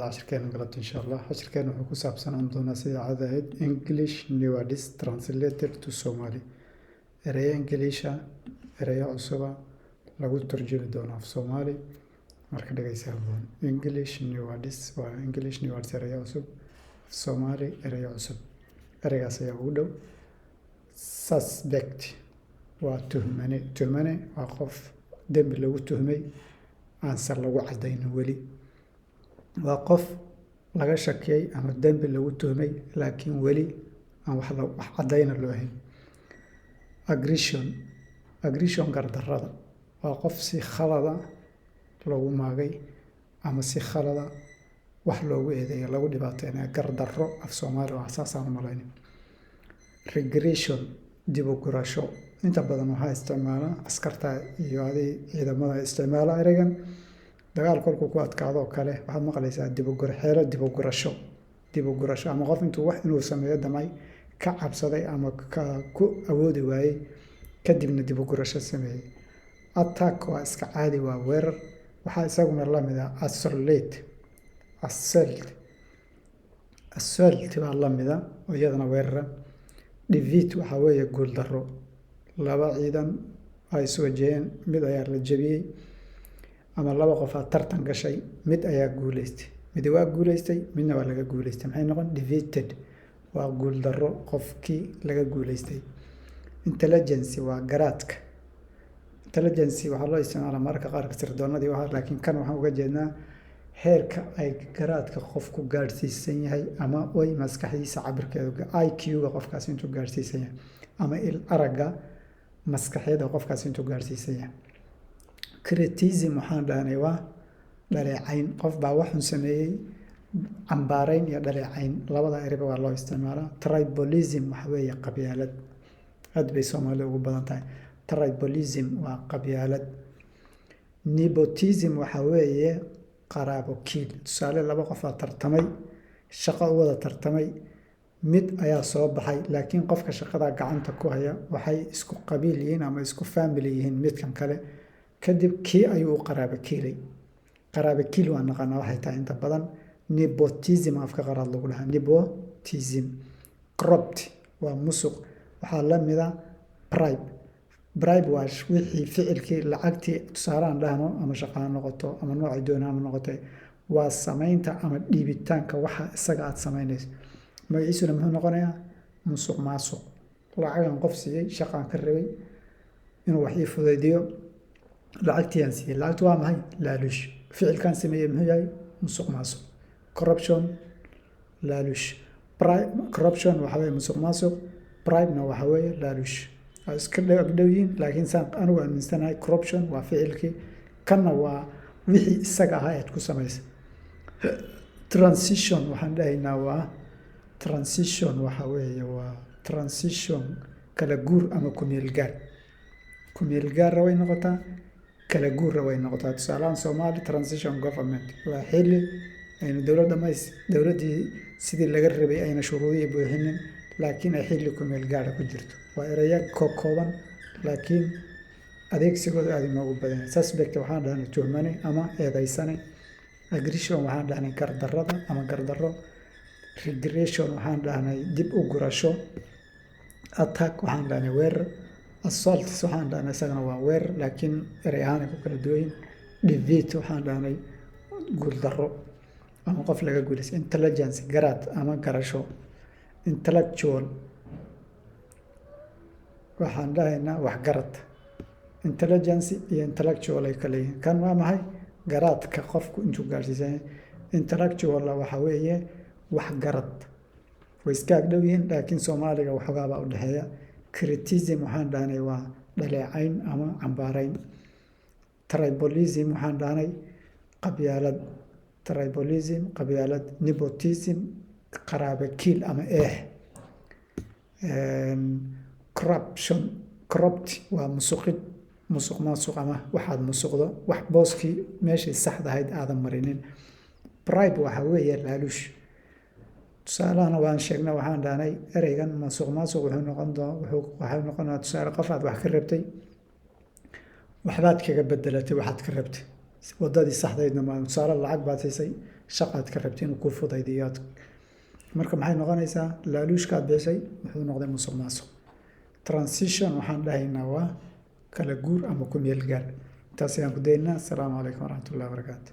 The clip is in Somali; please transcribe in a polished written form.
Cashirkeena galabta, insha Allah. Cashirkeena wuxuu ku saabsanaan doonaa, sida caadada ahayd, English new words translated to Somali. Ereyo Ingiliisha, ereyo cusuba lagu turjumi doono af Soomaali. Marka dhegeysa habboon. English new words waa English new words, ereyo cusub, af Soomaali ereyo cusub. Ereygaas ayaa ugu dhow. Suspect waa tuhmane. Tuhmane waa qof dembi lagu tuhmay, aanse lagu cadaynin weli. Waa qof laga shakiyay ama dembi lagu tuhmay, laakiin weli aan wax caddayna loo hayn. Aggression, aggression gardarrada, waa qof si khalada loogu maagay ama si khalada wax loogu eedeeyo, lagu dhibaateynaya. Gardarro af Soomaali waa saasaan u malaynay. Regression, dib u gurasho. Inta badan waxaa isticmaala askarta iyo adi ciidamada isticmaala ereygan. Dagaal kolkuu ku adkaado oo kale, waxaad maqlaysaa dib u gur, xeelo dib u gurasho, dib u gurasho, ama qof intuu wax inuu sameeyo damay, ka cabsaday ama ka ku awoodi waayey, kadibna dib u gurasho sameeyey. Attack waa iska caadi, waa weerar. Waxaa isaguna la mid ah assault. Assault, assault baa la mid ah oo iyadana weerara. Defeat waxaa weeye guuldarro. Laba ciidan ay is wajaheen, mid ayaa la jebiyey, ama laba qof aa tartan gashay, mid ayaa guuleystay. Mid waa guuleystay, midna waa laga guuleystay. Maxay noqon? Defeated waa guuldarro, qofkii laga guuleystay. Intelligence waa garaadka. Intelligence waxaa loo isticmaalaa mararka qaarka sirdoonadii waxa, laakiin kan waxaan uga jeednaa heerka ay garaadka qofku gaadhsiisan yahay ama way maskaxdiisa cabirkeedu, IQ-ga qofkaasi intuu gaadhsiisan yahay, ama il aragga maskaxeed qofkaasi intuu gaadhsiisan yahay. Criticism waxaan dhahnay waa dhaleecayn. Qof baa wax xun sameeyey, cambaarayn iyo dhaleecayn labada ereyba waa loo isticmaalaa. Tribalism waxa weeye qabyaalad. Aad bay Soomaalida ugu badan tahay. Tribalism waa qabyaalad. Nepotism waxa weeye qaraabo kiil. Tusaale, laba qof aa tartamay, shaqo u wada tartamay, mid ayaa soo baxay, laakiin qofka shaqada gacanta ku haya waxay isku qabiil yihiin ama isku family yihiin midkan kale. Kadib kii ayuu u qaraabo kiilay. Qaraabo kiil waa naqaanaa waxay tahay inta badan. Nepotism afka qaraad lagu dhahaa, nepotism. Corrupt waa musuq. Waxaa la mida bribe. Bribe waa wixii ficilkii lacagtii, tusaalehan dhahno, ama shaqa ha noqoto ama noocay doona ama noqotay, waa samaynta ama dhiibitaanka waxa isaga aad samaynayso. Magaciisuna muxuu noqonayaa? Musuq maasuq. Lacagan qof siiyey, shaqaan ka rabay inuu wax ii fudaydiyo, lacagtiiyaan siiyey. Lacagtu waa maxay? Laaluush. Ficilkaan sameeyey muxuu yahay? Musuq maasuq. Corruption, laaluush. Corruption waxa weeye musuq maasuq, bribena waxa weeye laaluush. Waa iska dhow yihiin, laakiin saan anigu aaminsanahay, corruption waa ficilkii, kanna waa wixii isaga ahaa eed ku samaysay. Transition waxaan dhahaynaa waa transition, waxa weeye waa transition, kala guur ama kumeel gaar. Kumeel gaarra way noqotaa, kala guurra way noqotaa. Tusaalahaan, Somali transition government waa xilli aynu dowlad dhamays, dowladdii sidii laga rabay ayna shuruudihii buuxinin, laakiin ay xilli kumeel gaara ku jirto. Waa ereyo kooban, laakiin adeegsigooda aada inoogu badan yahay. Suspect waxaan dhahnay tuhmane ama eedaysane. Aggression waxaan dhahnay gardarrada ama gardarro. Regression waxaan dhahnay dib u gurasho. Attack waxaan dhahnay weerar. Assault waxaan dhahnay isagana waa weerar, laakiin erey ahaan ay ku kala duwan yihiin. Defeat waxaan dhahnay guuldarro ama qof laga guulaysto. Intelligence, garaad ama garasho. Intellectual waxaan dhahaynaa waxgarad. Intelligence iyo intellectual ay kala yihiin. Kan waa maxay? Garaadka qofku intuu gaarsiisan yahay. Intellectual waxa weeye waxgarad. Way iska ag dhow yihiin, laakiin Soomaaliga waxoogaa baa u dhexeeya. Criticism waxaan dhahnay waa dhaleecayn ama cambaarayn. Tribalism waxaan dhahnay qabyaalad. Tribalism, qabyaalad. Nepotism, qaraabo kiil ama eex. Corruption, corrupt waa musuqid, musuq maasuq ama waxaad musuqdo, wax booskii meeshii saxda ahayd aadan marinin. Bribe waxa weeye laaluush. Tusaalahana waan sheegnay, waxaan dhahnay ereygan musuq maasuq wuxuu noqon doon, wuxuu waxay noqonayaa tusaale, qof aad wax ka rabtay, waxbaad kaga bedelatay waxaad ka rabtay. Wadadii saxdaydna ma. Tusaale, lacag baad siisay, shaqaad ka rabtay inuu kuu fudaydiyo aad. Marka maxay noqonaysaa? Laaluushkaad bixisay wuxuu noqday musuq maasuq. Transition waxaan dhahaynaa waa kala guur ama ku meel gaar. Intaas ayaan ku daynaa. Asalaamu calaykum waraxmatullahi wabarakaatu.